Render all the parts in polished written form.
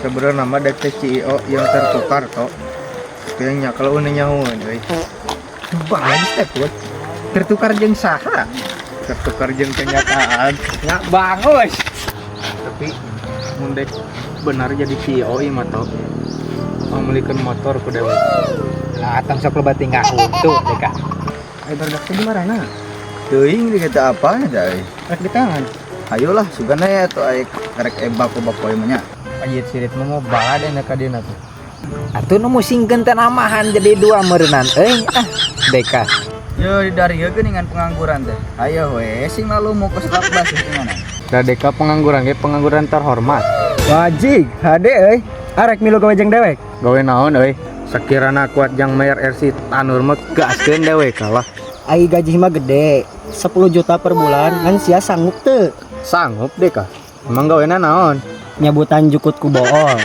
Sebenarnya nama dek teh CEO yang tertukar toh. Kayaknya kalau udah nyahuan euy. Bagus teh put. Tertukar jeung saha? Tertukar jeung kenyataan. Nggak bagus. Tapi mun dek benar jadi CEO ieu mah toh. Pangmeulikeun motor ku dewek. Lah tong sok loba tingkah huntu deka. Ayo barudak teh di marana? Teuing di kita apa nya euy. Rek di tangan. Ayolah sugana ya tuh aya karek ebak ku bapoy mah nya. Anjir sirit mah mau balad enak ka dieuna tuh. Atuh nu musingkeun teh namahan jadi dua meureunnan euy ah deka. Yo di dari geuningan pengangguran teh. Ayo we sing lalu mau ke bas gimana? Da deka pengangguran ge pengangguran terhormat. Wajig, hade euy. Arek milu gawe jeung dewek. Gawe naon euy? Sakirana kuat jang mayar RC Tanur mah gaskeun dewek kalah. Ai gaji mah gede, 10 juta per bulan, ngan sia sanggup teu? Sanggup deh kah? Emang gawena naon? Nyabutan jukut ku bool.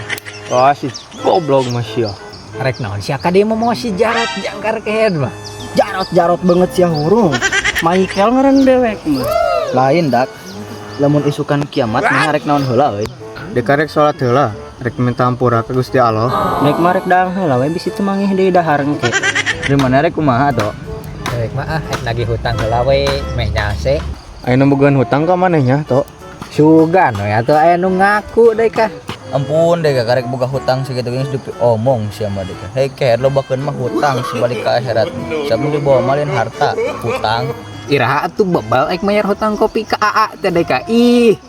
Wah sih goblok mah sia. Rek naon sia ka dieu mah mau si Jarot jangkar kehed mah. Jarot-jarot banget sia hurung. Michael ngaran dewek mah. Lain dak. Lamun isukan kiamat mah rek naon heula euy. Deka rek salat heula, rek minta ampura ka Gusti Allah. Naik mah rek daang heula we bisi teu mangih deui dahar engke. Di mana rek kumaha to? Dewek mah ah rek nagih hutang heula we meh nyase. Aya nu bogaan hutang ka maneh nya to? Sugan we atuh aya nu ngaku deka. Ampun deh karek boga hutang segitu geus dipi omong sia mah deh. Hei kehed lobakeun mah hutang sebalik ke akhirat. Sabu dibawa malin harta hutang. Iraha atuh bebal ek mayar hutang kopi ka AA teh deka. Ih,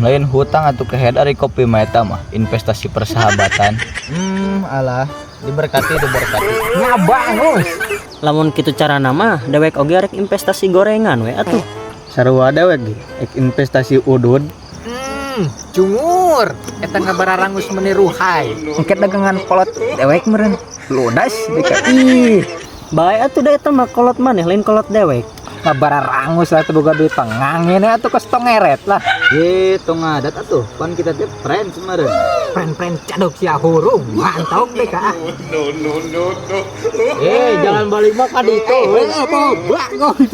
Lain hutang atuh kehed ari kopi mah eta mah investasi persahabatan. Alah, diberkati diberkati. Ngabangus. Lamun kitu carana mah dewek oge arek investasi gorengan we atuh. Sarua dewek ge, ek investasi udud. Cungur. Eta ngabararangus meuni ruhai. Engke dagangan kolot dewek meureun. Ludas deka. Ih, Bae atuh da eta mah kolot maneh lain kolot dewek. Ngabararangus lah tuh boga duit pengangin atuh kos tongeret lah. Ye, tong ngadat atuh. Pan kita teh friends meureun. Pren-pren cadok sia hurung. Mantap deka. Eh, jangan balik mah ka ditu. Eh, apa? Bagus.